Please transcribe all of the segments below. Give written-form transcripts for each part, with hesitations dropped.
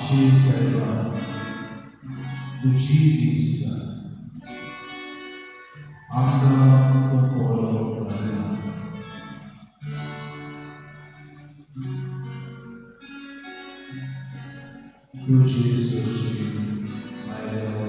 आमची सेवा तुजी दिसता आमकां तूं बरो घालना. तुजी सोशी आयलो.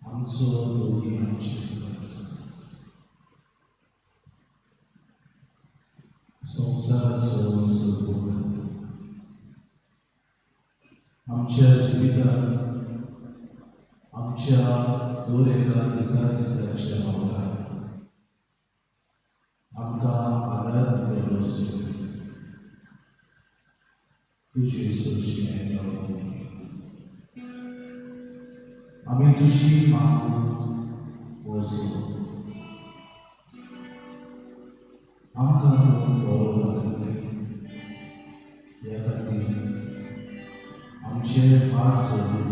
आमचो दोगी आमचे आसा संवसाराचो सोबून आमच्या जिवितांत आमच्या दर एका दिसा दिसाच्या वावरांत आमकां आदार दितलो तुजी सोशी आयलो. आमी तुजी मागूं वचूं आमकां तूं बरो लागतलें ह्या खातीर आमचे हात सोडून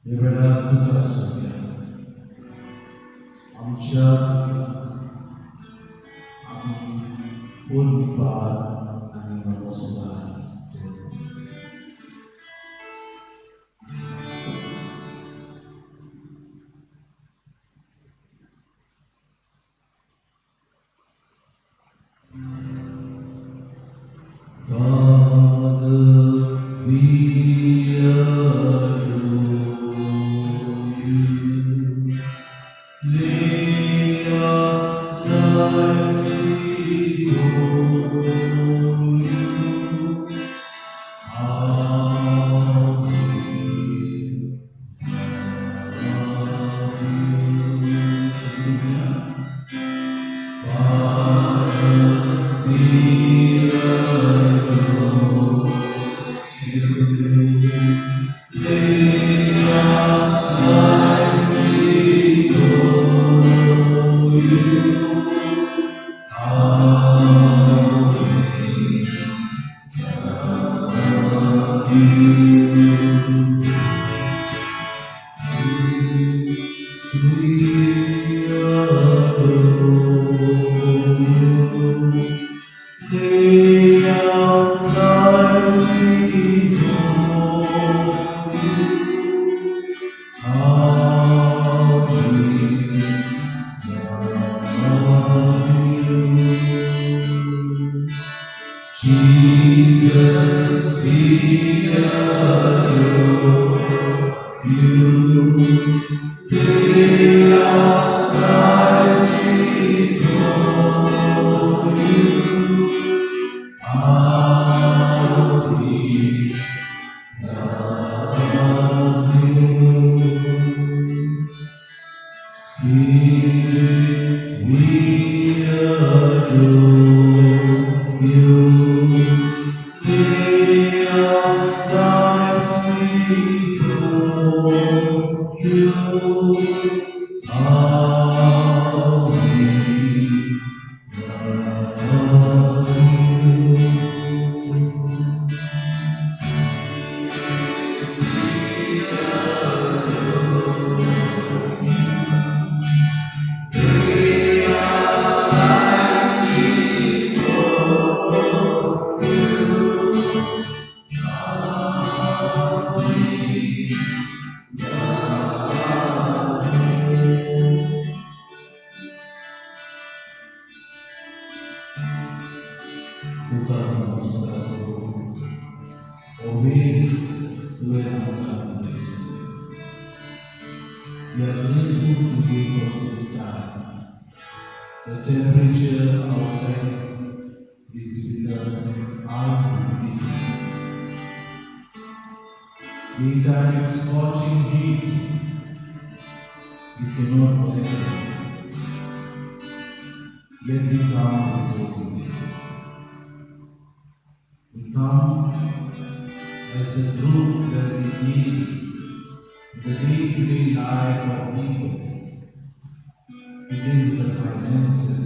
हे वेळार तुका सोदया. आमच्या आमी पूर्णपार आनी नमस्कार. God, we adore you. Lay our lives before you. How we love you. Father, we adore you. Lay our lives before you. How we love you. We adore you. Lay our lives before you. How we love you. Jesus, we adore you. Lay our lives before you. How we love you. Spirit, we adore you. Lay our lives before you. How we love you. तुका नमस्कार करून ओबीर तुवें आमकां दिसलें. We are grateful to thee for this time. The temperature outside is within high humidity. Daytime is scorching heat. we cannot bear. Yet we come before you. We come as a group that we deal the day-to-day life of people. We deal with the finances.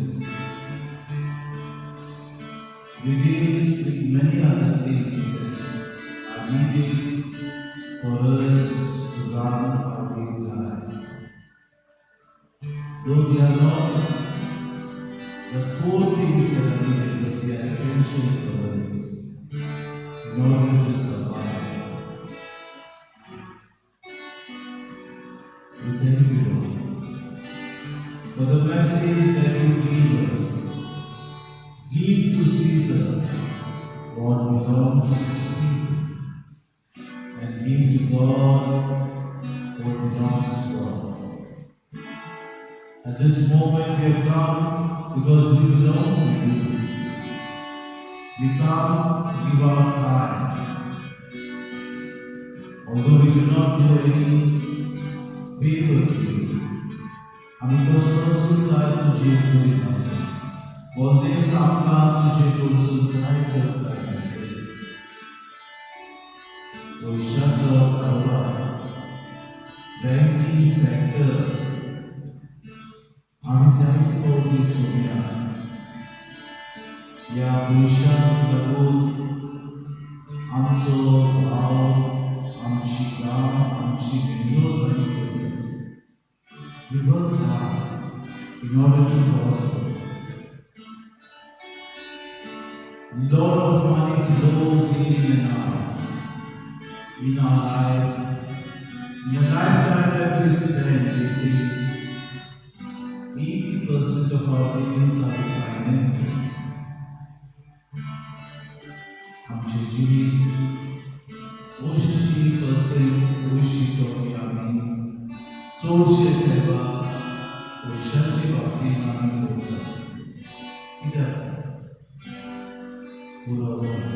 We deal with many other things that are needed for us to run our daily life. Though they are not the core things that are needed, but they are essential for us in order to survive. We thank you, Lord, for the message that you give us. Give to Caesar what belongs to Caesar, and give to God what belongs to God. At this moment we have come because we belong to you. We come to give our time. Although we do not do any favor to you, आमी कसलोच उपकार तुजेर करिनासो, बोल्देच आमकां तुजे कडसून जायते उपकार मेळटले. पयशाचो कारभार, बँकींग सेक्टर, आमी जायते फावटी सोम्या ह्या पयशांक लागून आमचो भाव, आमची काम, आमची मेहनत आमी करता. We work hard in order to prosper. Lot of money flows in and out in our life. In the lifetime that we spend, they say, 80% of our dealings are with finances. आमचे जिवीत 80% पयशे कमी, आमी चडशे सेवा पयशाचे बाबतींत आमी करता. कित्याक पुरो जाता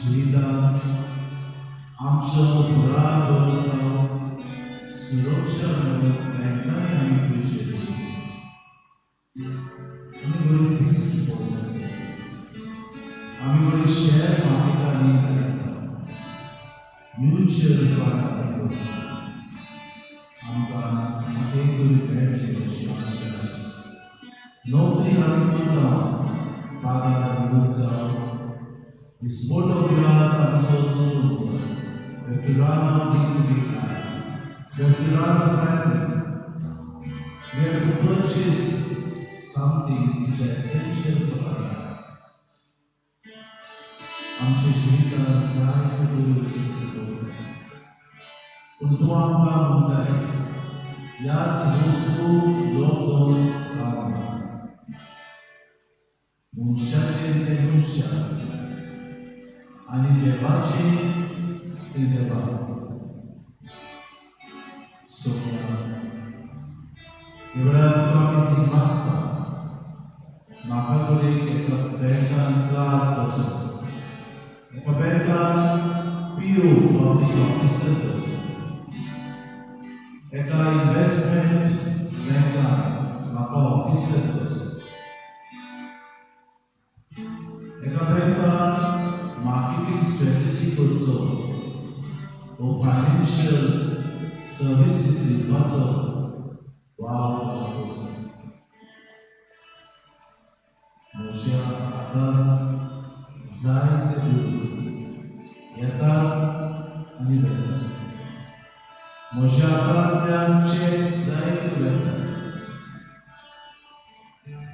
जिवितांत आमचो फुडार बरो जावं, सुरक्षा मेळूंक बँकांनी आमी पयशे दिले. आमी बरी फिक्स डिपॉझिट, आमी बरी शेअर मार्केटांनी घालता, म्युच्युअल फंड आमी करता. आमकां कितें तरी मेळचें अशी आमची आशा. नोकरी आमी करता, पगार दिवंक जावं, दिसपटो विलास आमचो चलोवंक जाय. We have to run our day-to-day life. We have to run a family. We have to purchase some things which are essential for our life. आमच्या जिवितांत जायत्यो बऱ्यो वस्तू दवरता, पूण तूं आमकां म्हणटाय, ह्याच वस्तू लोक काम मनशाचें तें मनशाक आनी देवाचें तें देवाक. सोम्या, ह्या वेळार तुका आमी दिनवासता. म्हाका कडेन एका बँकान क्लार्क कसो, एका बँकान पीओ, पब्लीक ऑफिसर कसो, एका इन्व्हेस्टमेंट बँकान म्हाका ऑफिसर कसो, एका बँकान मार्केटिंग स्ट्रॅटेजी करचो वो फायनान्शियल सर्विसीस दिवपाचो वावर म्हाका करता. म्हज्या हातान जायते दुडू येतात आनी वतात. म्हज्या हातांतल्यान चॅक्स जायते वतात.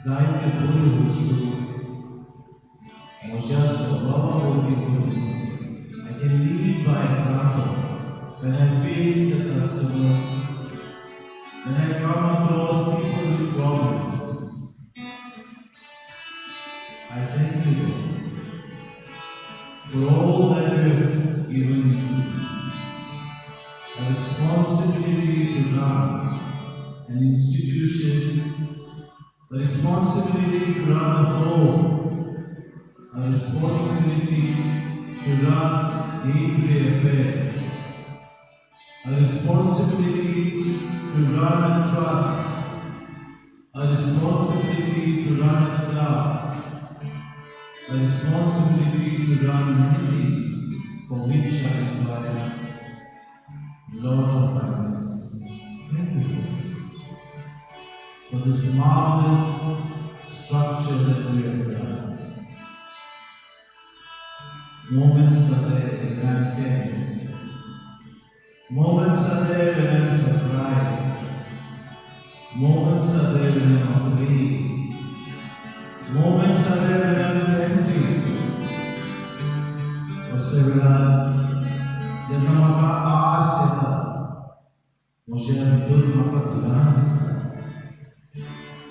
जायते बऱ्यो वस्तू म्हज्या स्वभावा वरवीं करूंक जाय. I can lead by example when I face the customers, when I come across people with problems. I thank you, Lord, for all that you have given me. A responsibility to run an institution, a responsibility to run a home, a responsibility to run day-to-day affairs. A responsibility to run a trust, a responsibility to run a club, a responsibility to run many things for which I require a lot of finances. Thank you, Lord, for this marvelous structure that we have done. Moments are there when I'm tensed. Moments are there when I'm surprised. Moments are there when I'm afraid. Moments are there when I'm tempted. असल्या वेळार जेन्ना म्हाका आस येता, म्हज्या भितर म्हाका भिरांत दिसता,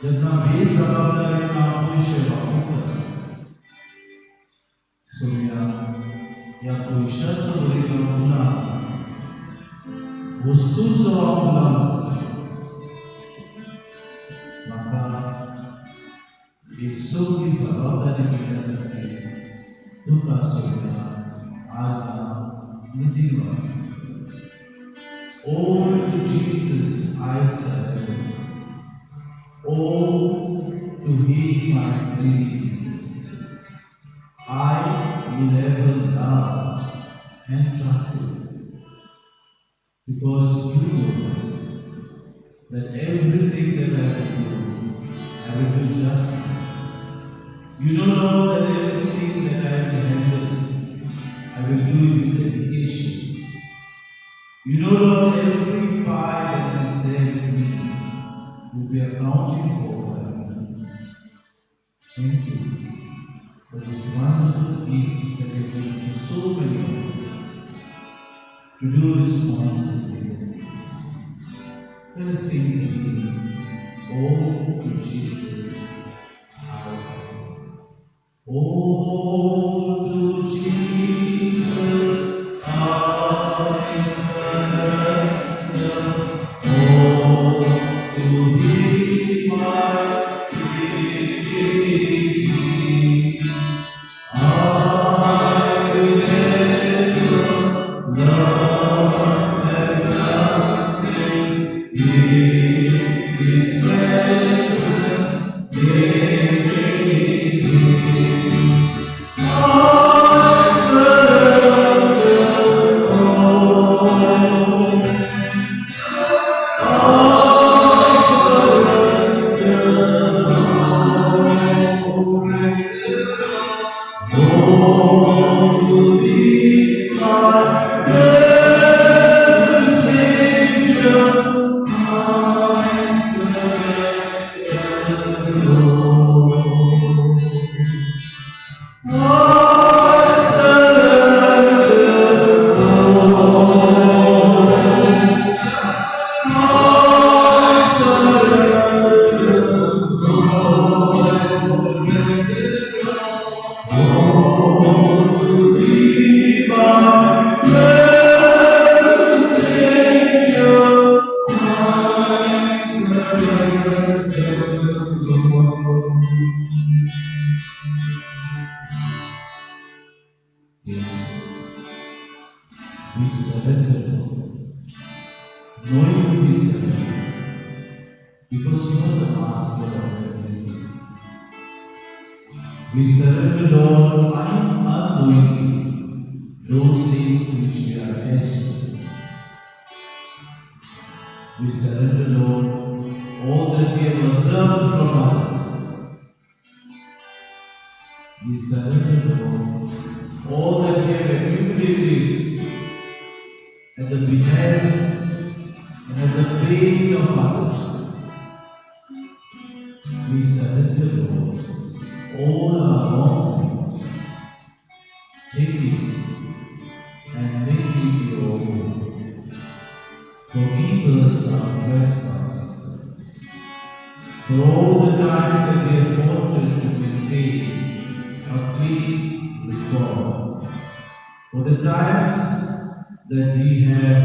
जेन्ना बेजबाबदारीन हांव पयशे वापरता, सोम्या, ह्या पयशाचो जरी हांव गुलाम जाता, वस्तूचो हांव गुलाम जाता, म्हाका ही सगळी जबाबदारी मेळ्ळ्या खातीर तुका सोम्या आर्गां आनी दिनवास. All to Jesus I surrender. All to Him I freely give. I will ever love and trust Him, because you know that everything that I will do, I will do justice. You know, Lord, that everything that I will handle, I will do it with dedication. You know, Lord, every pie that is there with me will be accounted for by me. Thank you for this wonderful gift that you have given to so many of us to do responsibly this. Let us sing the hymn, "All to Jesus I Surrender." All to Jesus I surrender. All to Him I freely give. I will ever love and trust Him in His presence daily. I surrender all. I surrender all. All to Thee, my blessed Savior, I surrender all. I surrender all. I surrender all. All to Thee, my blessed Savior, I surrender all. Yes, we surrender, Lord. Knowing we surrender, because you are the master of everything. We surrender, Lord, unknowingly those things which we are attached to. We surrender, Lord, all that we have observed from others. We surrender, Lord, all that we have accumulated at the behest and at the pain of others. We surrender, Lord, all our wrongdoings. Take it and make it your own. Forgive us our trespasses. For all the times that we have wanted to maintain a clean record. For the times that we have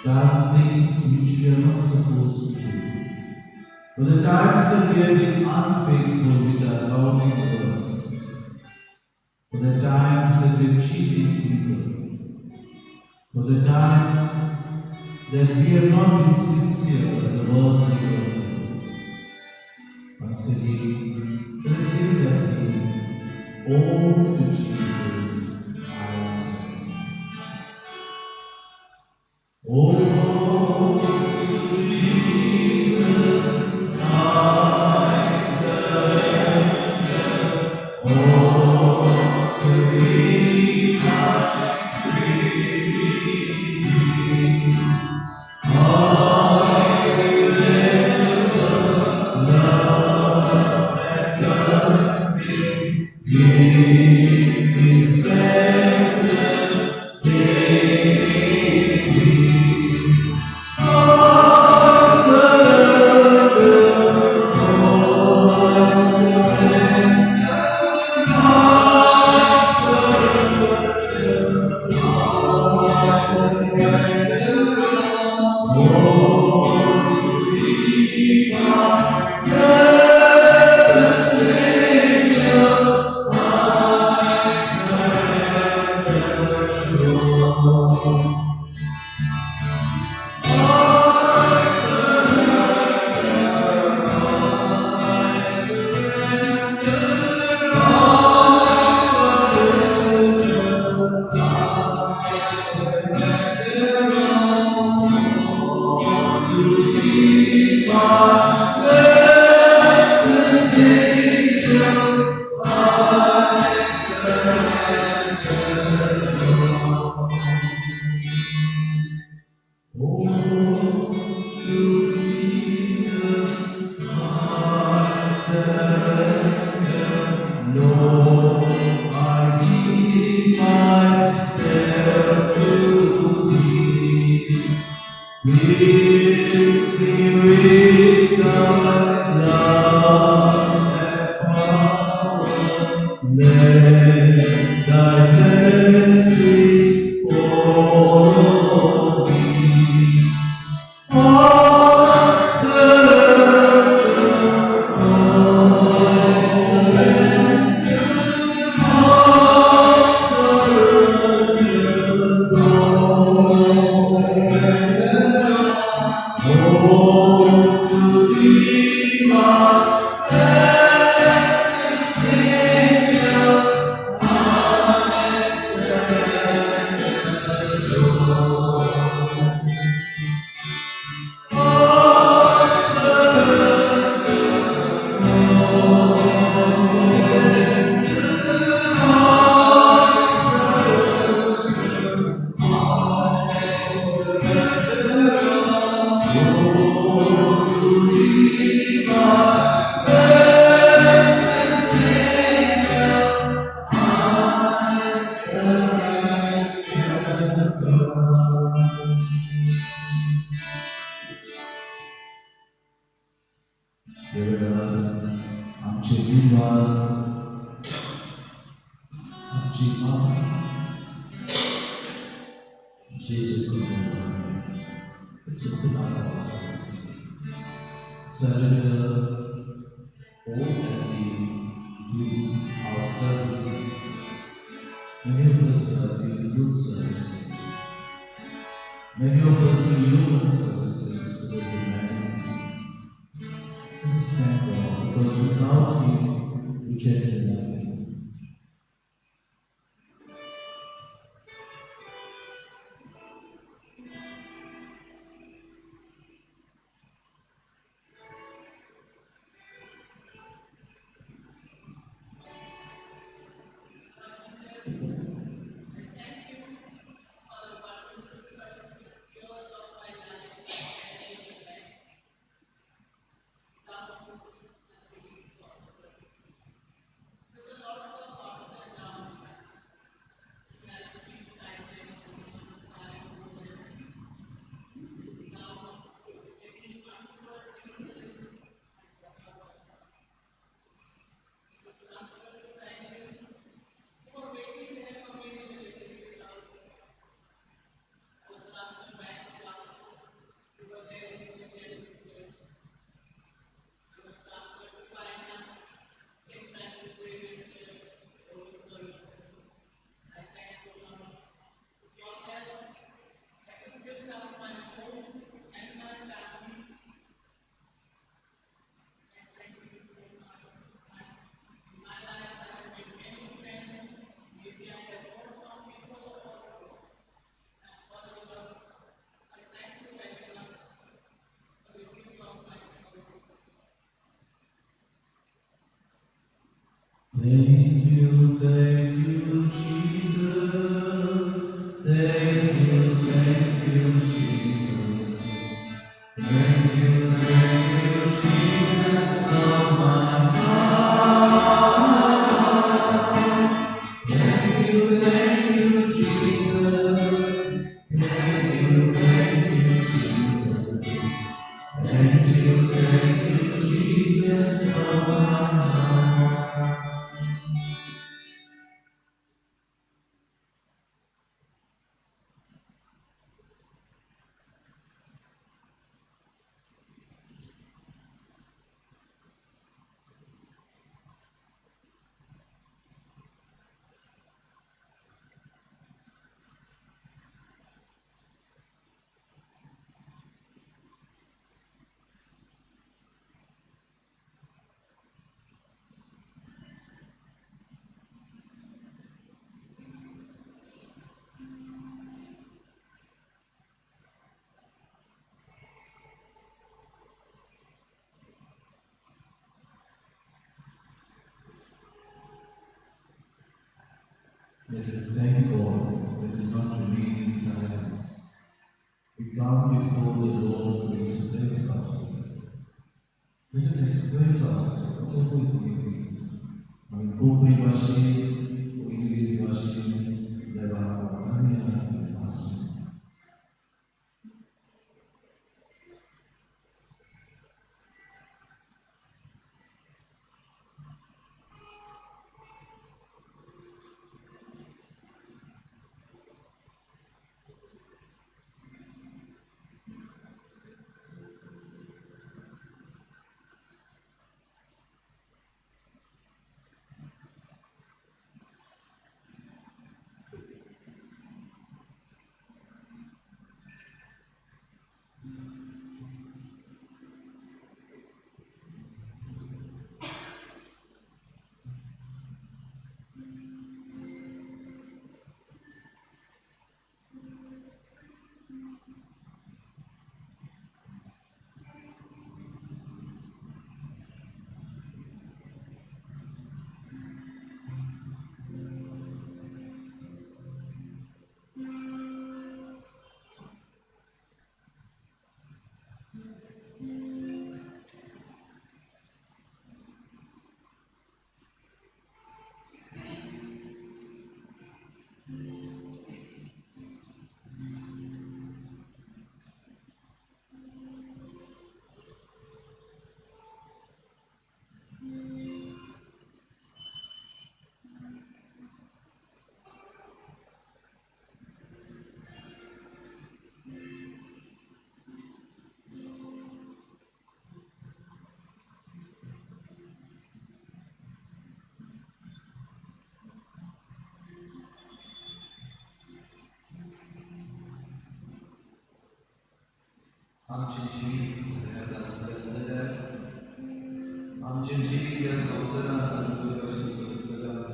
done things which we are not supposed to do. For the times that we have been unfaithful with our accounting works. For the times that we have cheated people. For the times that we have not been sincere in the work given to us. Once again, let us sing that hymn, All to Jesus I surrender. All to Jesus I surrender. All to Thee I freely give. I will ever love and trust Him. Give His presence daily. I surrender, all surrender, I surrender, I surrender all to Thee, my blessed Savior, I surrender all. I surrender, I surrender, I surrender, I surrender all to Thee, my blessed Savior, I surrender all. Oh, to Jesus I surrender. Lord, I give myself to Thee. Fill me with Thy love and power. Let Thy mercy follow me. I surrender, I surrender, I surrender, I surrender all to Thee, my blessed Savior, I surrender all. I surrender, I surrender, I surrender, I surrender all to Thee, my blessed Savior, I surrender. देवा, आमचे विश्वास, आमची माफ, जेजू. Let's open up ourselves. Surrender all that we do, our services. Many of us are doing good services. Many of us do human services to the humanity. Let us thank God, because without Him, we can do nothing. Thank you for the wonderful 26 years of my life and living life. Without you, nothing is possible. To the Let us thank God. Let us not remain in silence. We come before the Lord to express ourselves. Let us express ourselves, whatever it may be. आमी कोंकणी भाशेन, English भाशेन देवाक धन्यवाद आसूं. आमचें जिवीत जाल्यार आमचें जिवीत ह्या संवसारांत आनी भाशेन चलतलें जाल्यार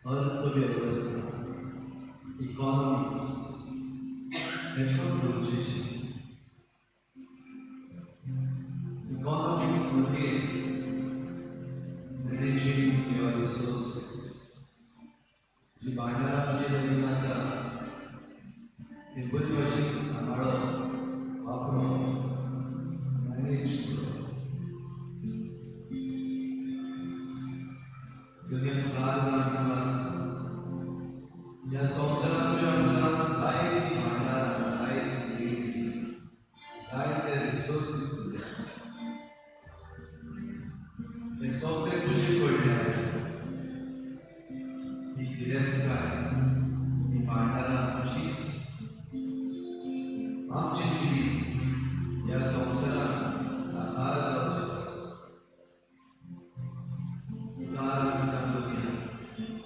अर्थवेवस्था, इकॉनॉमिक्स हें खूब गरजेचें. इकॉनॉमिक्स म्हणजे मॅनेजींग your resources. जी भांडारां तुजे लागीं आसा ती बरी भाशेन सांबाळप, वापरप, मॅनेज करप. दुनियेंत कारभार आसता. ह्या संवसारांत तुज्या मुखार जायतीं भांडारां, जायती देणगी, जायते रिसोर्सीस दिल्या. हें सगळें तुजे कडल्यान. ही गिरेस्तकाय, ही भांडारां तुजीच. आमचें जिवीत ह्या संवसारांत साकार जावचें आसा. कार दुनिया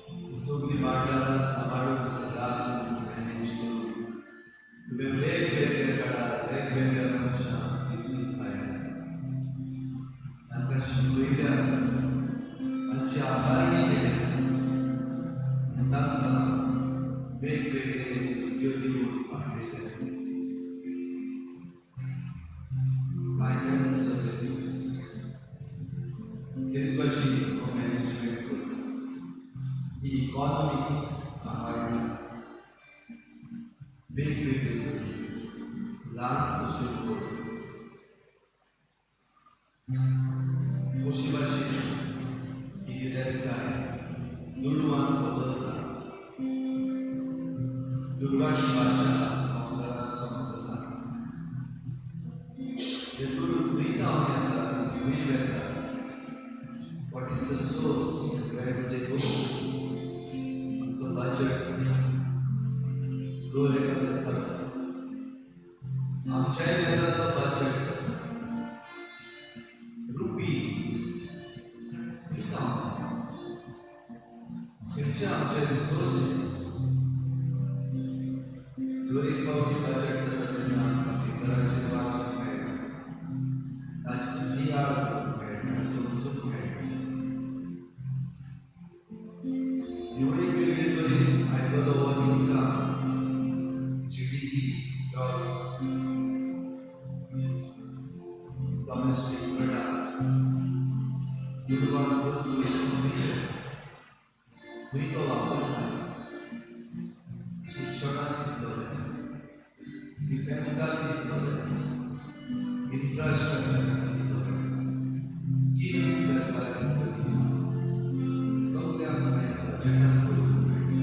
ही सगळीं भांडारां सांबाळून, राखून, मॅनेज करून तुवें वेगवेगळ्या काळार वेगवेगळ्या मनशांक वेंचून काडल्या, तांकां शिकयल्या, तांची आकारणी केल्या आनी तांकां वेगवेगळे सुट्यो दिवन वाडयले. फायनान्स सर्विसीस कितें भाशेन हो मॅनेजमेंट करता, ही इकॉनॉमिक्स सांबाळटा. वेगवेगळे ल्हान कशे व्हड कशी भाशेन ही गिरेस्तकाय दुडवान बदलता, दुडवाची भाशा संवसारांत समजता. ते दुडू खंय जावन येता, खंय वेता, what is the source, where do they go. आमचो बजट दर एका देसाचो, आमच्याय देसाचो बजट जाता. रुपी खंय जावन येता, खंयचे आमचे रिसोर्सीस. दर एक फावटी बजट जाता तेन्ना आमकां पेपराचेर वाचूंक मेळटा, ताची नियाळ करूंक मेळटा, समजूंक मेळटा. एवढी वेगळे तरेन आयकलो हो income, GDP, gross domestic product, दुडवान बदलून. खंय तो वापरता? शिक्षणाक कितलो जाय, डिफेन्साक कितलो जाय, इन्फ्रास्ट्रक्चराक कितलो जाय, स्किल्स सरकार कितल्यो दिता, सगळें आमकां ह्या बजेटान पळोवंक मेळटा.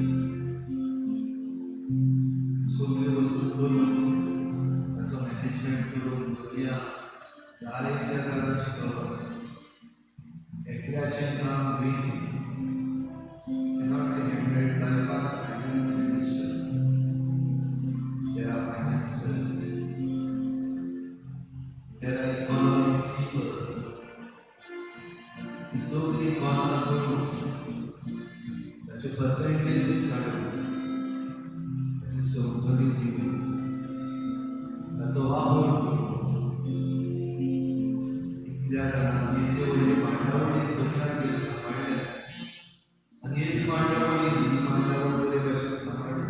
सगल्यो वस्तू करून ताचो मॅनेजमेंट करून दवरया दर एकल्या जाणाची गरज. एकल्याचें काम न्हय, cannot be handled by one finance minister. There are financiers, there are economics people. ही सगळी कोणां करून ताचे पर्सेंटेजीस काडून ताची समजणी दिवन ताचो वापर करून इतल्या जाणांनी इतल्यो व्हडल्यो मांडावळी दुनिया सांबाळ्ळ्यात आनी हीच मांडावळी, ही मांडावळ बरे भशेन सांबाळ्ळी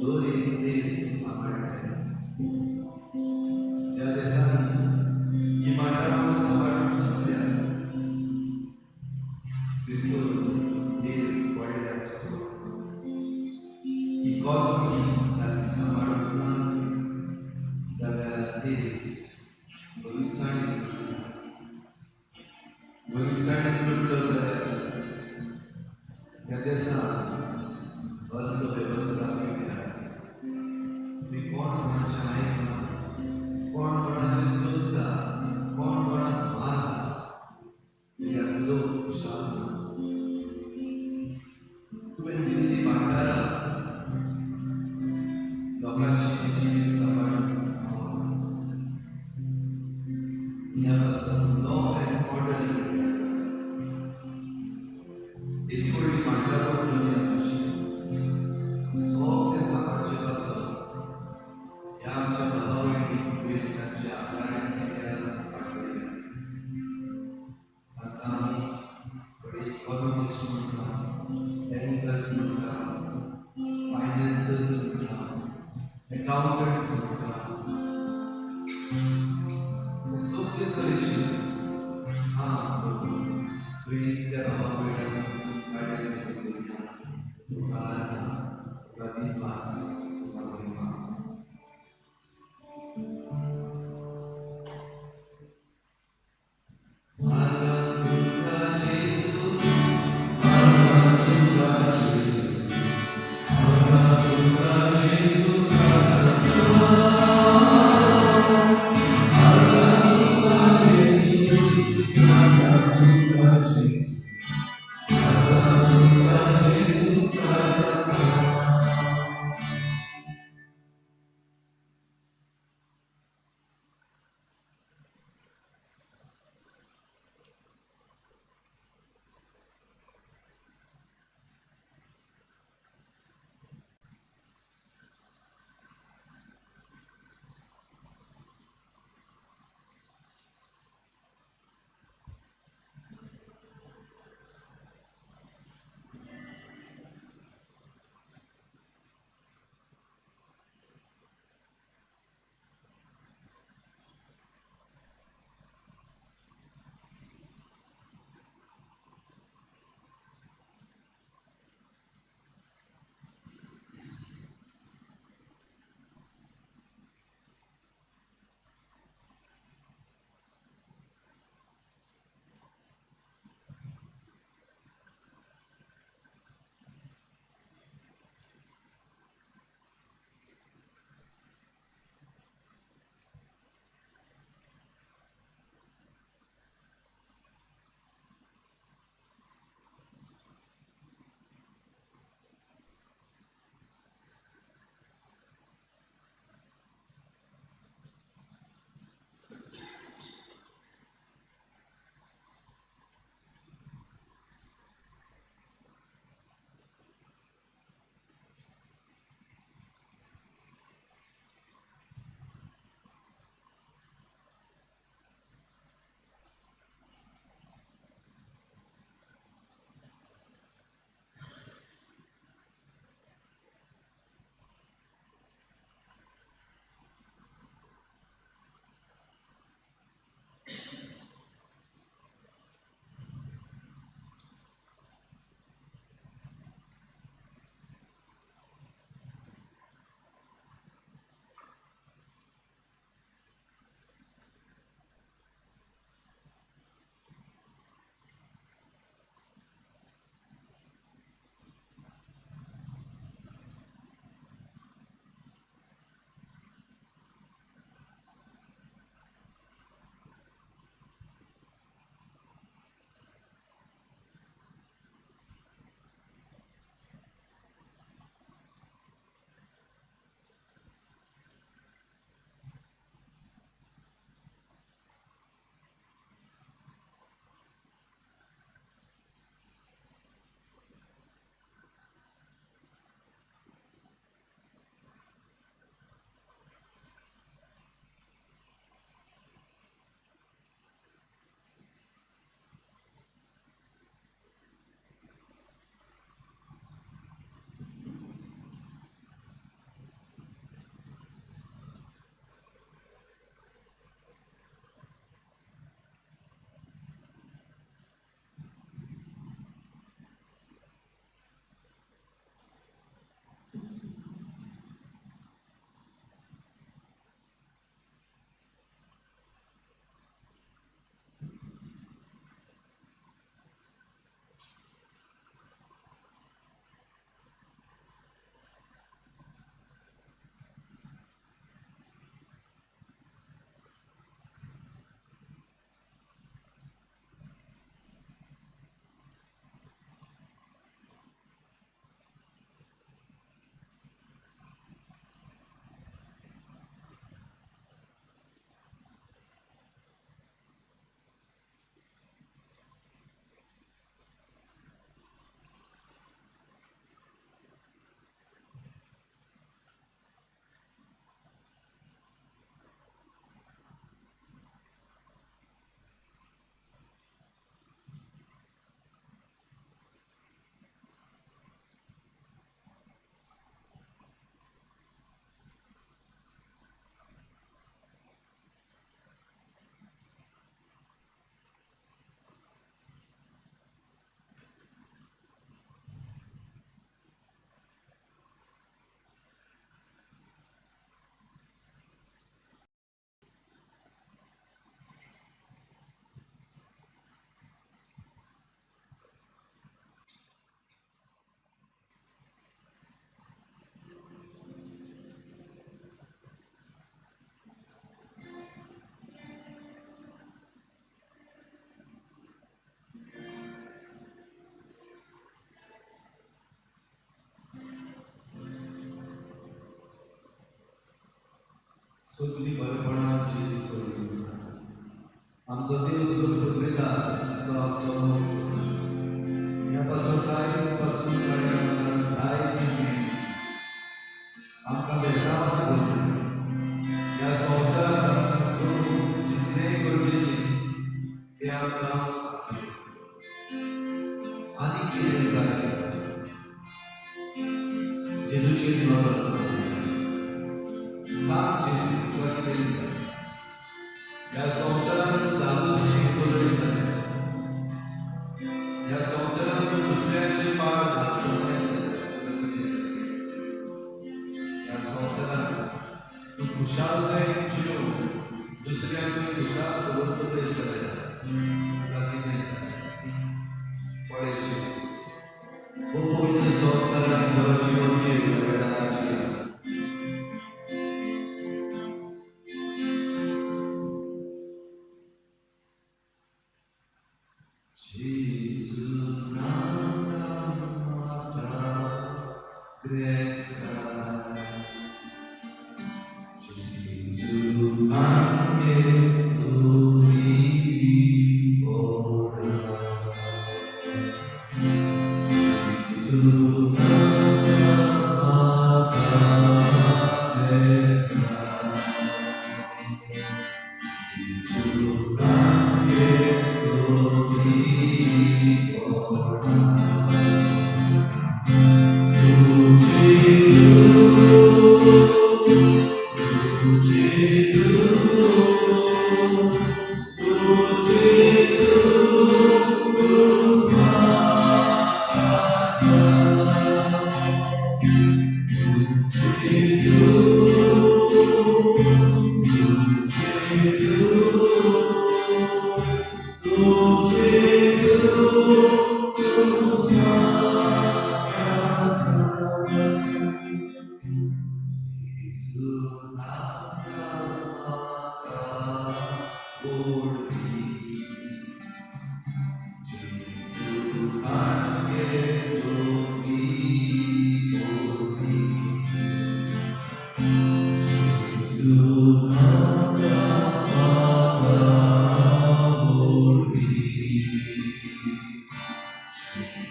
दर एक देश सांबाळटा. ज्या देशांनी ही मांडावळ सांबाळून चुकल्या, थंयसर देश व्हडले आसतो. इकॉनॉमी सारकी सांबाळूंक ना जाल्यार देश गरिबसाणेन लुट्टा. गरिबसाणेन लुटलो जाल्यार ह्या देशांत अर्थवेवस्था बिगडटा. थंय कोण कोणाचें आयकना, कोण कोणाचें चोरता, कोण कोणाक मारता, कित्याक लोक खुशाल ना. तुवें दिल्ली भांडारां लोकांची जिवीत सांबाळूंक पावना. ह्या पासत लॉ एंड ऑर्डर येदी व्हडली मांडावळ दुनिया तुजी, सगळें सांबाळचे पासत ह्या आमच्या भावा भयणीक तुवें तांच्या आकारान केल्या पाठयल्या. तांकां आमी थोडे इकॉनॉमिस्ट म्हणटा, बँकर्स म्हणटा, फायनान्सर्स म्हणटा, एकाउंटंट्स म्हणटा. सगळे तरेचे काम करून तुवें इतल्या भावा भयणांक वचून काडलें. दुनिया तुका आराधना, तुका दिनवास, तुका महिमा. आर्गां तुका जेजू, आर्गां तुका जेजू, आर्गां तुका जेजू. आर्गां तुका जेजू, आर्गां तुका जेजू, आर्गां तुका जेजू. सगळीं बरेपणां जेजू करून दिता. आमचो देव चड पुरयता तो आमचो मोग. ह्या पासून आयज पासून ताणें आमकां जायती मेळ्ळी. आमकां बेसांवान दवरलें. ह्या संवसारांत आमकां जगूंक जितलें गरजेचें तें आमकां दिलें. आनी कितें जाय? जेजूचेर नदर दवर. सांग जेजू, तुका कितें जाय? ह्या संवसारांत तूं धादोस शिकतलोय जाल्यार, ह्या संवसारांत तूं दुसऱ्याचे पाड घालचो न्हय जाल्यार तुका कितें जाय? ह्या संवसारांत तूं खुशालकायेन जिवन दुसऱ्यांकूय खुशाल दवरतलोय जाल्यार तुका कितें जाय? पळय जेजू, हो पवित्र संस्कारान बरो जीवन ह्या वेळार आसा. Gesù destra. Gesù anche su ora. Gesù destra. Gesù anche su ora. Tu Gesù, tu Gesù, tu Gesù, tu spasa. Tu Gesù, tu Gesù, tu Gesù, tu spasa. Gesù volpi. Gesù anche volpi. Gesù volpi.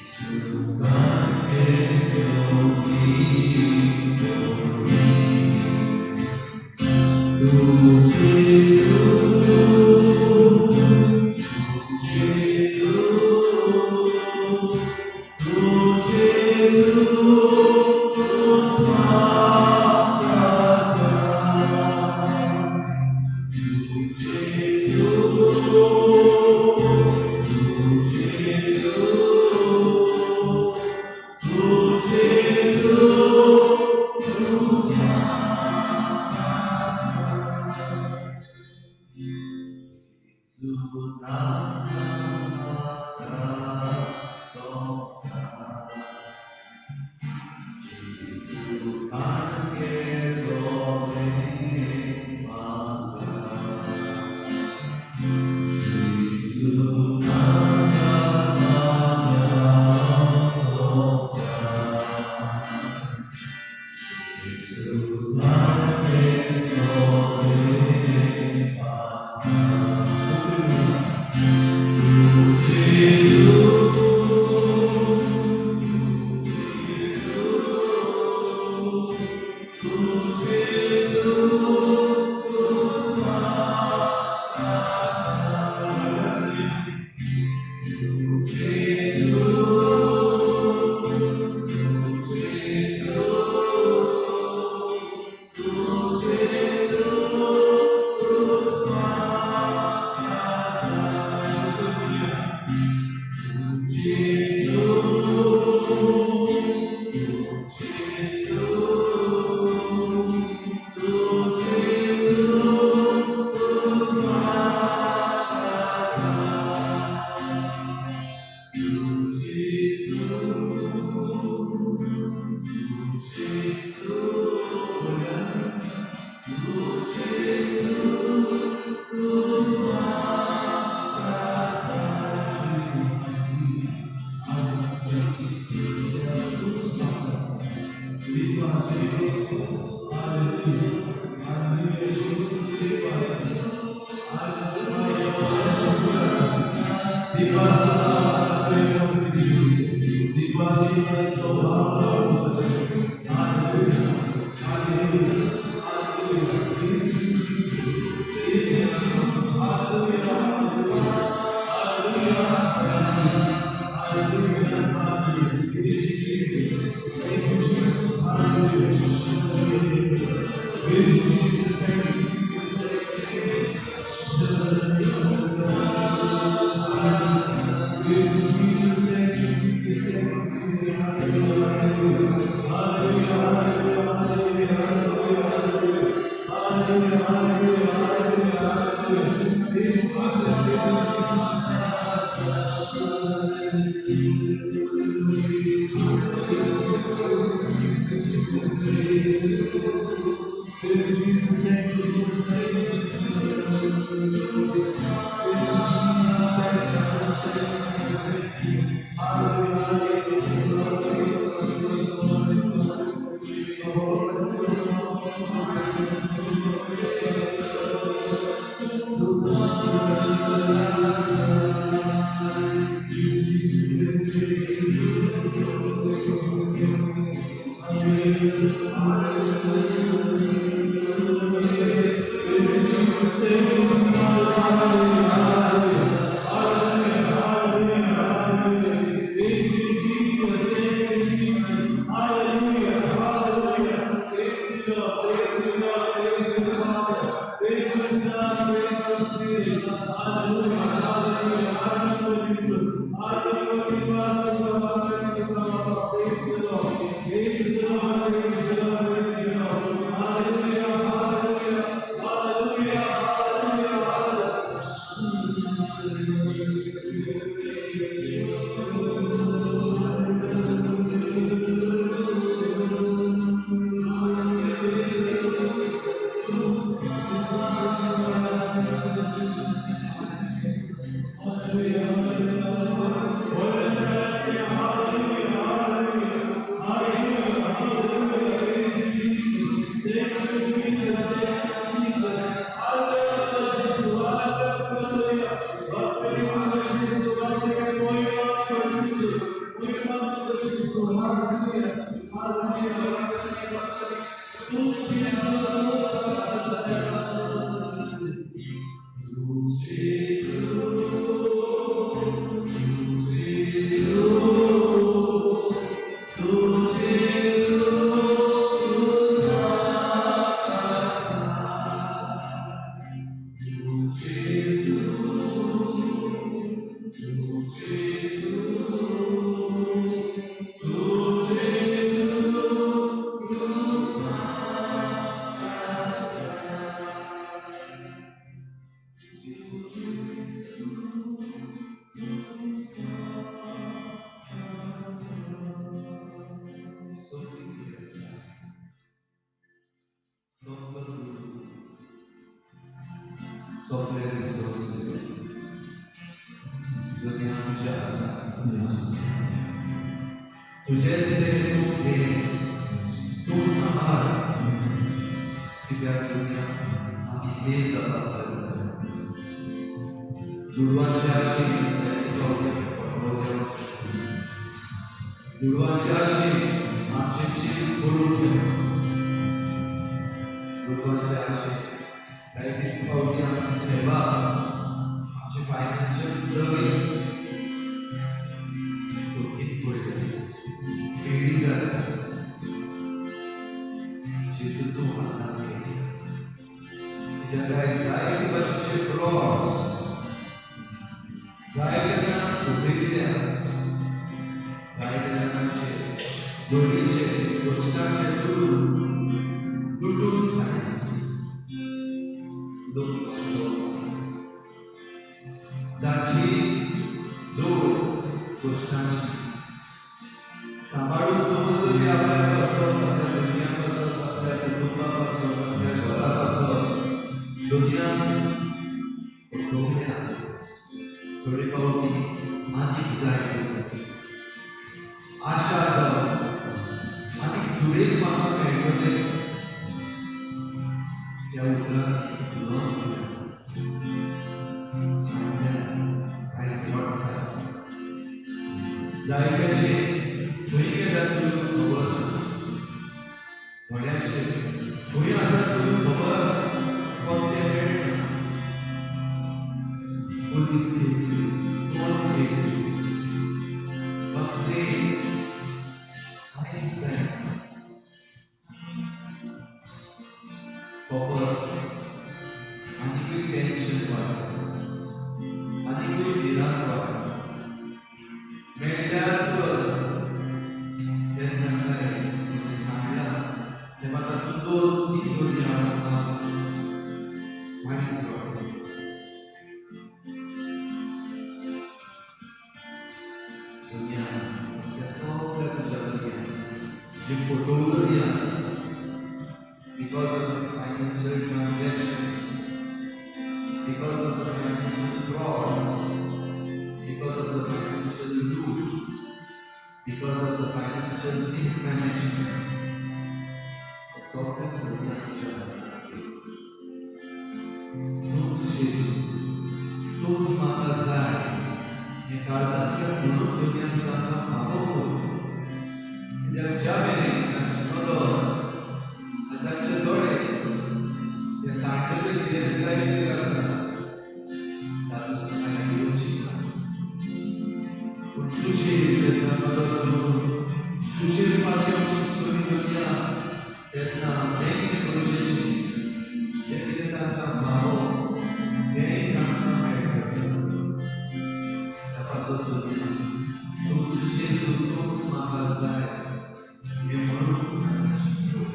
Gesù anche volpi. Tu Gesù, tu Gesù, tu Gesù, tu spasa. Tu Gesù, tu Gesù, tu Gesù, tu spasa. Gesù sosa. Gesù anche sole manda. Gesù sosa. Gesù anche sole manda. Tu Gesù, tu Gesù, tu Gesù, tu spasa. Tu Gesù, tu Gesù, tu Gesù, tu spasa. Tu Gesù, tu Gesù, tu Gesù, tu spasa. Tu Gesù, tu Gesù, tu Gesù, tu spasa. Gesù, Hallelujah. Hallelujah. Sople resources दुनिया तुझ्या हातात, तुझेच ते तूं घे, तूं सांबाळ, कित्याक दुनिया आमी हे जबाबदार जाय. दुडवांचे आशेन दुडवांचे आशेन आमचें जीव पडून गेलें. दुडवांचे आशेन जायते फावटी आमची सेवा, आमची फायनान्शियल सर्वीस धोकीत पडल्या, पेडी जाल्या. जेजू तूं हातांत घे, कित्याक आयज जायते भाशेचे फ्रॉड्स, जायते जाणांक फटयल्या, जायते जाणांचे जोडीचे कश्टाचे दुडू लुटून खाले. लोक जांची जोड कश्टांची सांबाळून दवरतली आपल्या पासून, आपल्या दुनिया पासून, आपल्या कुटुंबा पासून, आपल्या घरा पासून दुनिया फटोवल्या. थोडे फावटी आनीक जाय, आशा जावन आनीक सुरेश म्हाका मेळटलें त्या उतरान जी फटवली आसा because of these financial transactions, because of the financial frauds, because of the financial loot, because of the financial mismanagement. सगळें दुनिया तुज्या हातांत. तूंच जेजू, तूंच म्हाका जाय हें काळजांतल्यान म्हणून दुनिया तांकां पावोवप. कित्याक ज्या मेरेन तांची नदर आनी तांचे दोळे ते सांडलेले गिरेस्तायेचेर आसा, तातूंत कांय येवची ना. पूण तुजेर जेन्ना नदर दवरून तुजेर पातयेवन शिकतली दुनिया, तेन्ना जें कितें गरजेचें, जें कितें तांकां फावो, तेंय तांकां मेळटलें. त्या पासत दुनिया तूंच जेजू, तूंच म्हाका जाय हें म्हणून तांकां शिकोवप.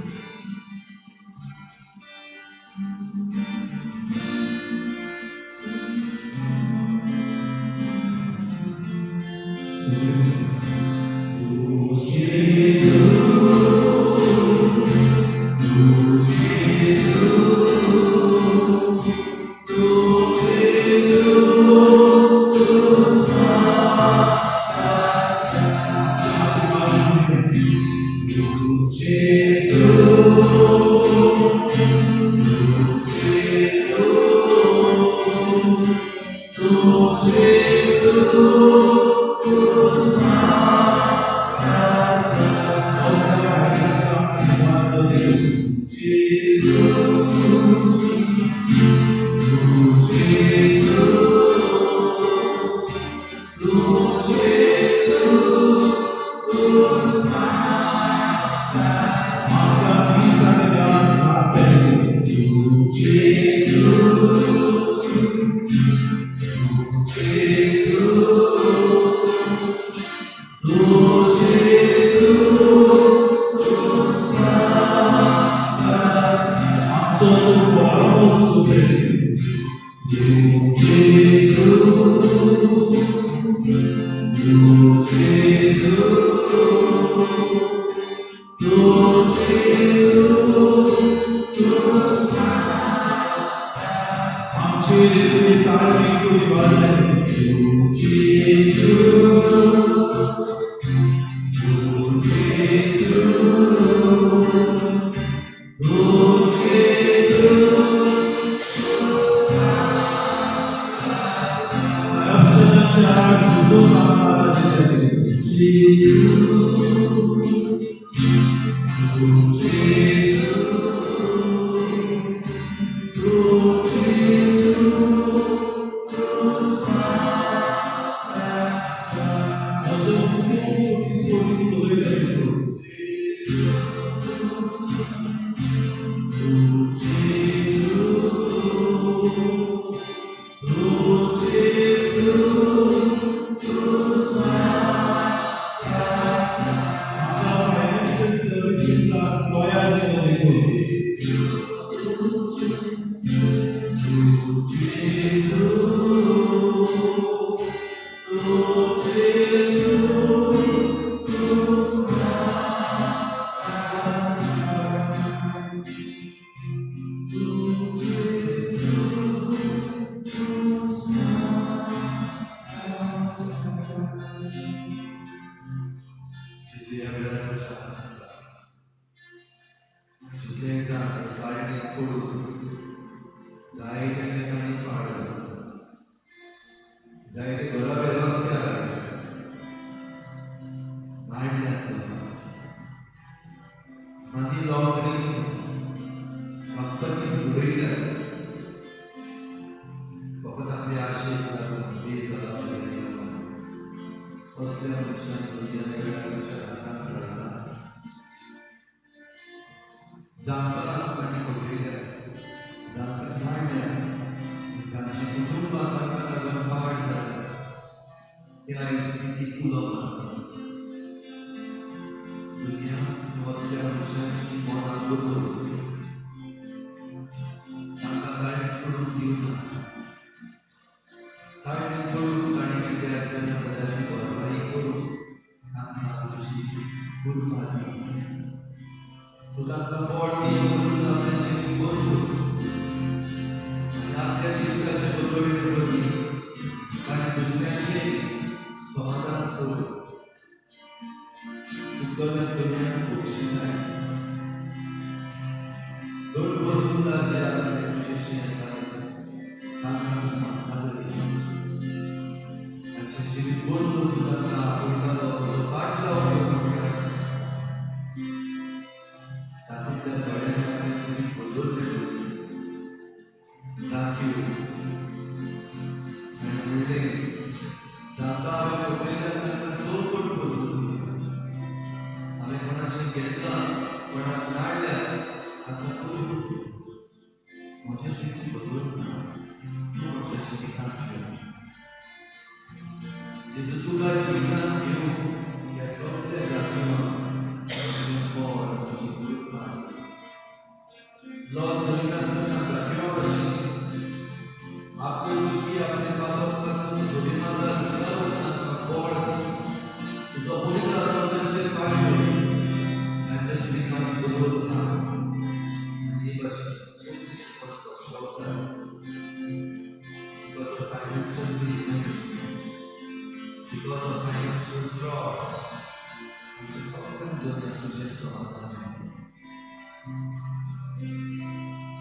उर्बा दी. तूं तांकां बळ दी म्हणून आपलें जिवीत बदलून आनी आपल्या जिविताचें बदलणे वरवीं ताणें दुसऱ्यांचें समाधान करून चुकतल्या दर्याक बक्षिताय. दोन वसुंधरा जे आसले तुजे शेतान तांकां तूं सांगतालो, तांचें जिवीत बदलून तूं तांकां आपयतालो, तुजो पाटलाव करून तातूंतल्या थोड्यांनी आपलें जिवीत बदललें. जाक्यू हाणें म्हणलें, जांकां हांवें फटयल्यात तांकां चौपट करून हांवें कोणाचें घेतलां, कोणाक नाडल्यात, तांकां करून म्हजें जिवीत बदलूंक ना, तूं म्हज्या जिवितांत घेवन. जेजू तुका जिवितांत घेवन ह्या सगल्या जातीवांक तुजें बळ, तुजी कृपा लॉस धरिनासतना जातीवा भशेन आपल्यो चुकी, आपले पातक पासून सोबिमाजार विचारून तांकां बळ दी. तुजो पवित्र आत्मो तांचेर पाठय, तांच्या जिवितांत बदल हाड. आनी ही भाशेन सगळीं कोण पश्चावता because of financial mismanagement, because of financial frauds, आमच्या सगळ्यांक दर्याक तुजें समाधान मेळटा.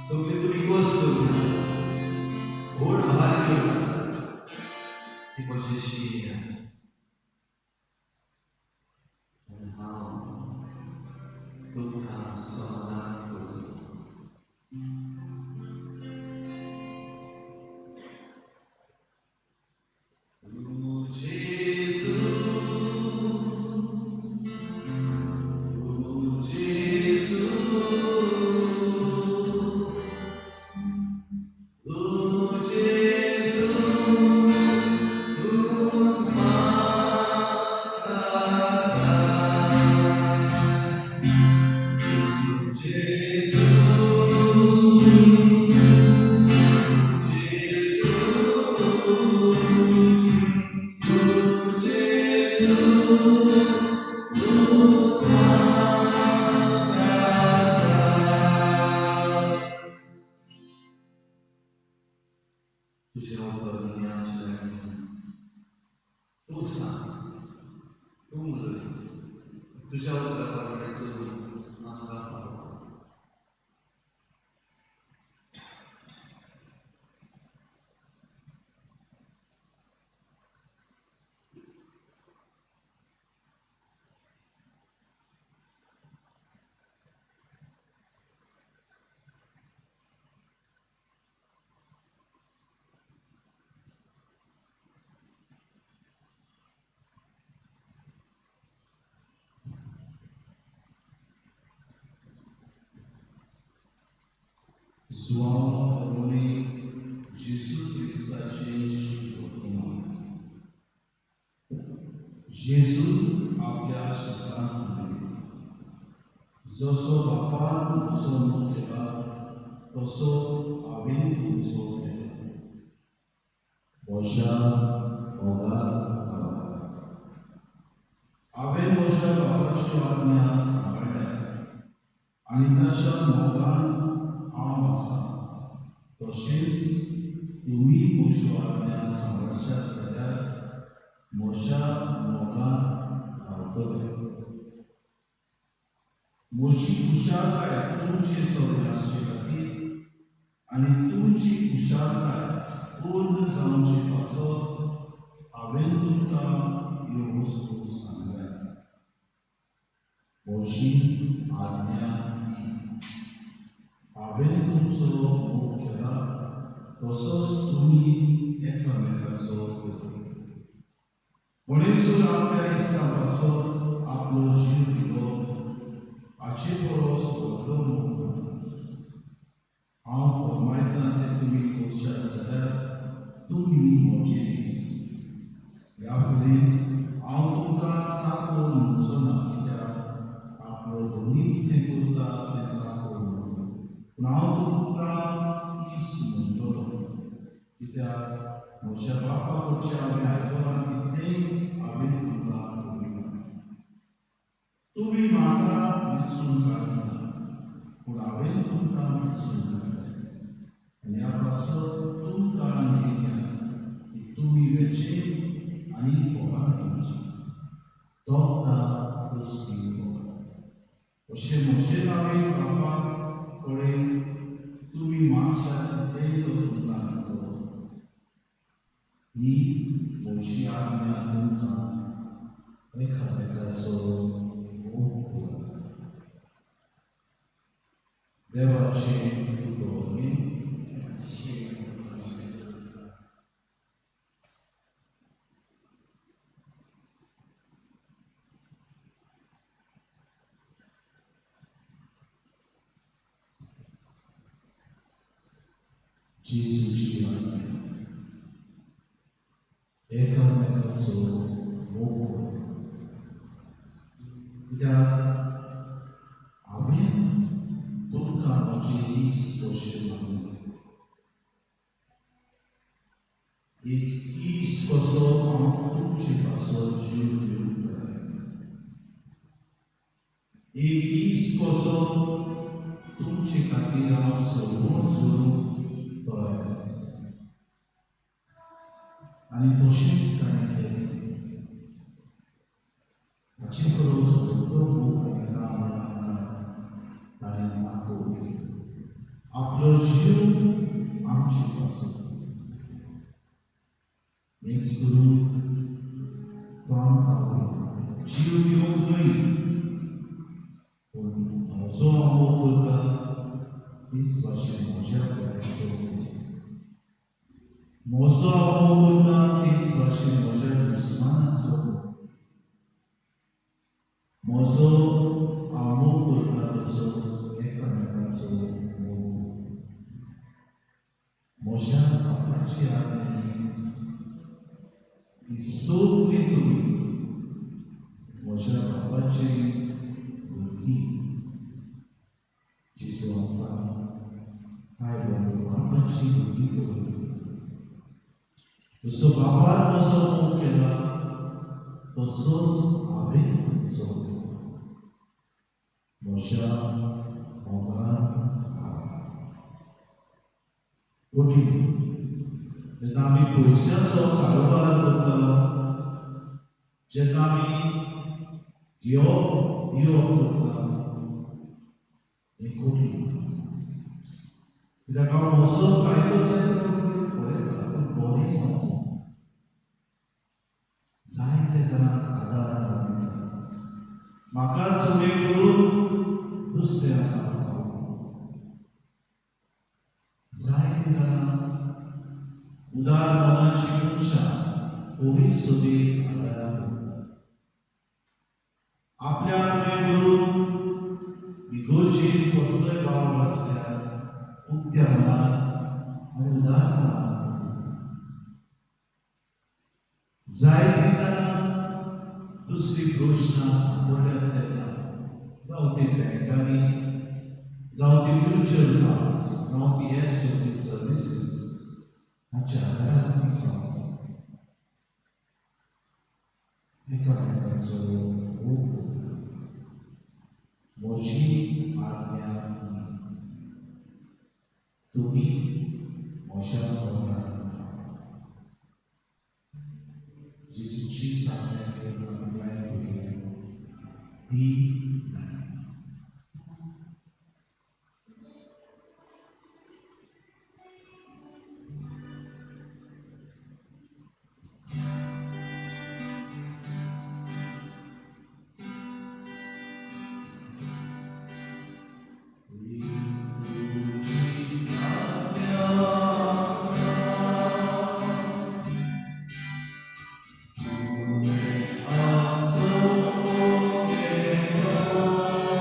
सगळी तुमी कश्ट करता, व्हड भार घेवन आसा, ती म्हजी आनी हांव तुमकां समाधान करतलो. जेजू, जेजू, जेजू, तूंच म्हाका जाय. जेजू, जेजू, जेजू, तूंच म्हाका जाय. तुजें उतर दुनियाचें तूं सांग, तूं उलय, तुज्या उतरा प्रमाणें चलून आमकां फावो. João Rony Jésus क्रिस्ताचे शिकवण. जेजू आपल्या शिसांक म्हणले, जसो बापान म्हजो मोग केला तसो हांवें तुमचो केला. म्हज्या मोगान रावात. हांवें म्हज्या बापाच्यो आज्ञा सांबाळ्ळ्यात आनी ताच्या मोगान हांव आसा. तशेंच तुमी म्हज्यो आज्ञा सांबाळशात जाल्यार म्हज्या मोगान रावतले. म्हजी खुशालकाय तुमचे सगळें आसचे खातीर आनी तुमची खुशालकाय पूर्ण जावचे पासत हांवें तुमकां ह्यो वस्तू सांगल्या. म्हजी आज्ञा ही, हांवें तुमचो मोग केला तसोच तुमी एकामेकाचो करता. म्हणेसून आपल्या इश्टा पासत आपलो जीव दिलो, हाचे परस व्हडलो मोग ना. हांव फर्मायतां तें तुमी करशात जाल्यार तुमी म्हजे इश्ट. ह्या फुडें हांव तुमकां चाकर म्हणचो ना, कित्याक आपलो धनी कितें करता तें चाकर न्हय, पूण हांव तुमकां इश्ट म्हणटलो, कित्याक म्हज्या बापा कडचें हांवें आयकलां तितलेंय हांवें तुमकां कळयलां. तुमी म्हाका विचून काडना, पूण हांवें तुमकां विचून काडलें आनी ह्या पासत तुमकां नेमल्या की तुमी वेचें आनी फळां दिवचीं, तोंका तसलीं फळां. अशें म्हजें नांवें बापा कडेन तुमी मागशात तितलेंय तो तुमकां दितलो. ही म्हजी आज्ञा तुमकां, एकामेकाचो मोग करात. देवाचें उतर न्ही. जेजूची आज्ञा, एकामेकाचो मोग करात. कित्याक हांवें तुमकां म्हजे इश्ट कशें मानलें. एक इश्ट कसो हांव तुमचे पासत जीव दिवंक तयार आसा. एक इश्ट कसो तुमचे खातीर हांव सगळो झरूंक तयार आसा. आनी तशेंच ताणें केलें. ताचे परस व्हडलो मोग ताका म्हणून आमकां ताणें दाखोवप आपलो जीव आमचे पासून. हेच करून तो आमकां जीव दिवंक न्हय, पूण म्हजो हांव मोग करता तीच भाशेन म्हज्या भयणाचो, म्हजो हांव मोग करता तीच भाशेन म्हज्या दुस्मानाचो, म्हजो हांव मोग करता तसोच एकामेकाचो मोग. म्हज्या बापाची आज्ञा हीच की सगळीं तुमी म्हज्या बापाची भुरगीं. जेजू आमकां काय बरो बापाची भुरगीं करून. जसो बापान म्हजो मोग केला तसोच हांवें तुमचो म्हज्या मोगान रावा. कठीण जेन्ना आमी पयशांचो कारोबार करता, जेन्ना आमी घेवप दिवप करता, हें कठीण. कित्याक हांव म्हजो फायदो जायता पळयता, पूण बरें न्हू. जायते जाणांक आदार हांव दिता, म्हाकाच उणें करून दुसऱ्यांक हांव पावता. जायते जाणां उदार मनाची मनशां कोवीड सभेक आदार करता. आपल्याक उणें करून इगर्जेन कसलोय वावर आसल्यार उक्त्या मनान आनी उदार मनान. जायतीं जाणां दुसरी प्रश्नां सांपडल्यात तेन्ना, जावं ती बँकांनी, जावं ती म्युच्युअल फंड्स, जावं ती हेर सगळी सर्विसीस, हाच्या आदारान ती पावता. एकामेकाचो मोग करता. म्हजी आज्ञा ही, तुमी म्हज्या मोगान रावा. जेजूची आज्ञा घेवन आमी गायन करुया. ती तुवें आमचो मोग केलो.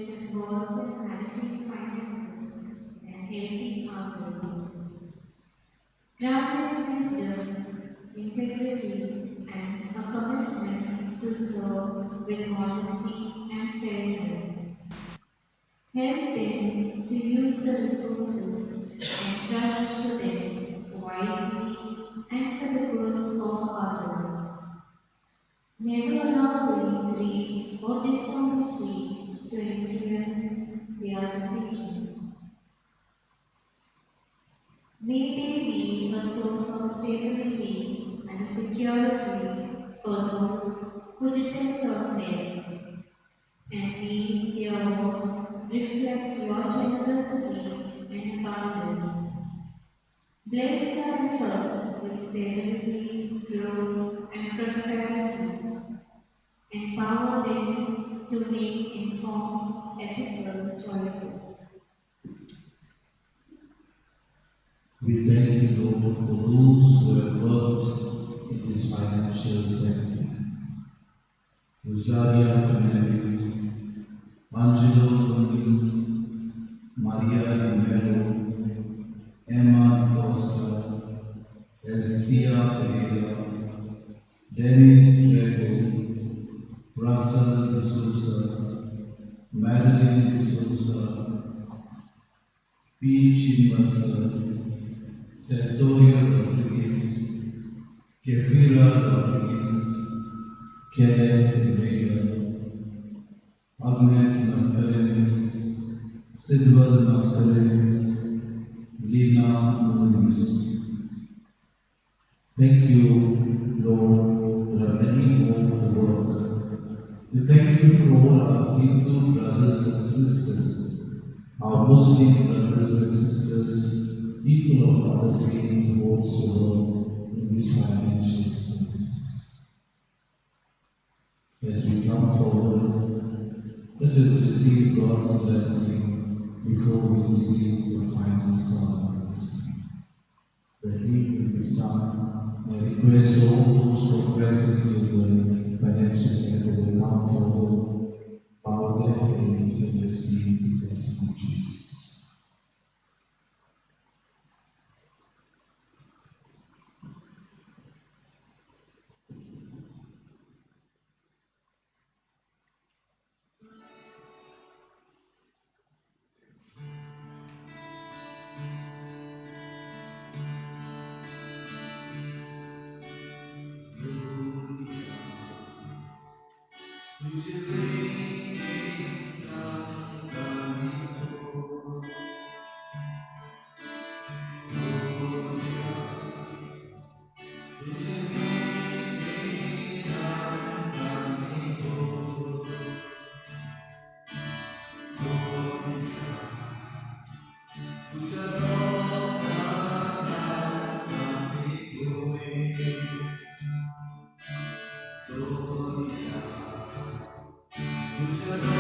which involves in managing finances and helping others. Grant them wisdom, integrity, and a commitment to serve with honesty and fairness. Help them to use the resources entrusted to them wisely and for the good of others. Never allowing greed or dishonesty to influence their decisions. May they be a source of stability and security for those who depend on them, and may their work reflect your generosity and abundance. Bless their efforts with stability, growth, and prosperity. Empower them to make informed, ethical choices. We thank you, Lord, for those who have worked in this financial sector. Rosaria Fernandez, Angelo Luis, Maria Romero, Emma Costa, Elsia Ferreira, Dennis Trejo, Russell D'Souza, Madeline D'Souza, P. Chinvasar, Sertorio Rodriguez, Kefira Rodriguez, Kenneth Silveira, Agnes Mascarenhas, Silver Mascarenhas, Lina Muniz. Thank you, Lord, there are many more to work. We thank you for all our Hindu brothers and sisters, our Muslim brothers and sisters, people of other faith who also work in these financial services. As we come forward, let us receive God's blessing before we receive the final song of blessing. The hymn will be sung. I request all those who are present in the financial center will come forward, bow their heads and receive the blessing of Jesus. Gloria.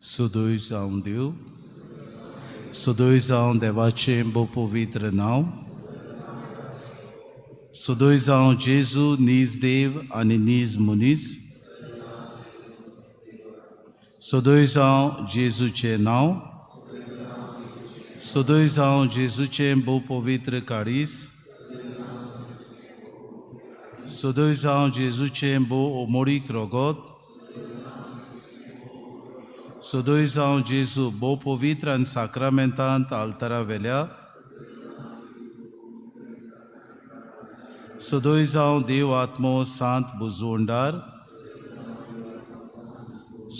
सदोय जावं देव, सदोय जावं देवाचें भोव पवित्र नांव, सदोय जावं जेजू नीज देव आनी नीज मनीस, सदोय जावं जेजूचें नांव, सदोय जावं जेजूचें भोव पवित्र काळीज, सदोय जावं जेजूचें भोव ओमोडीक रगत, सदोय जावं जेजू भोव पवित्र आनी साक्रामेंतांत आल्तारा वेल्या, सदोय जावं देव आत्मो सांत बुजवंडार,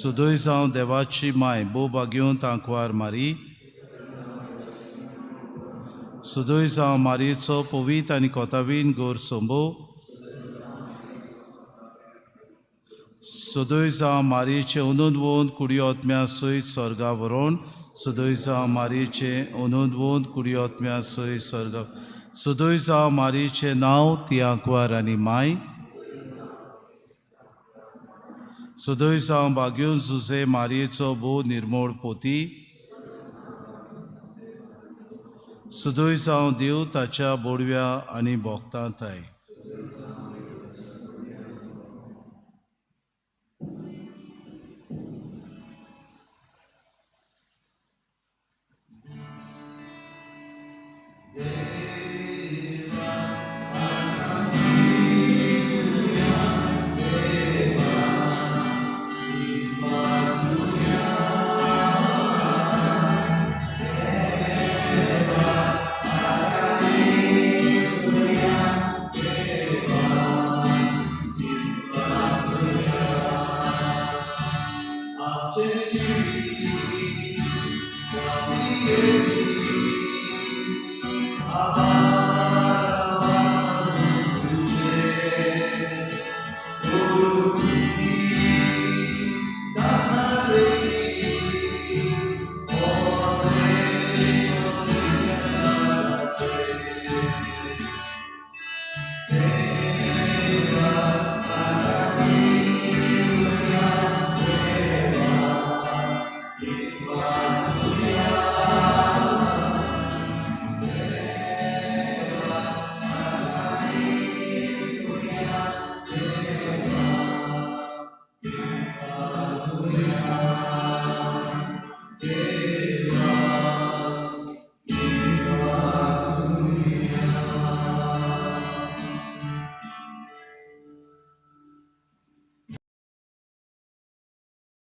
सदोय जावं देवाची माय भोव भाग्योन आंकवार मारी, सदोय जावं मारयेचो पवित्र आनी कोतावीन गोर सोंबो, सदोय जावं मारयेचें अनंत कुडियोत्म्या सयत स्वर्गा व्हरोन, सदोय जावं मारयेचें अनंत कुडियोत्म्या सयत स्वर्गा, सदोय जावं मारयेचें नांव ती आंकवार आनी माय, सदोय जावं भाग्योन जुजे मारयेचो भोव निर्मोळ पोती, सदोय जावं देव ताच्या बोडव्या आनी भोगतां थाय।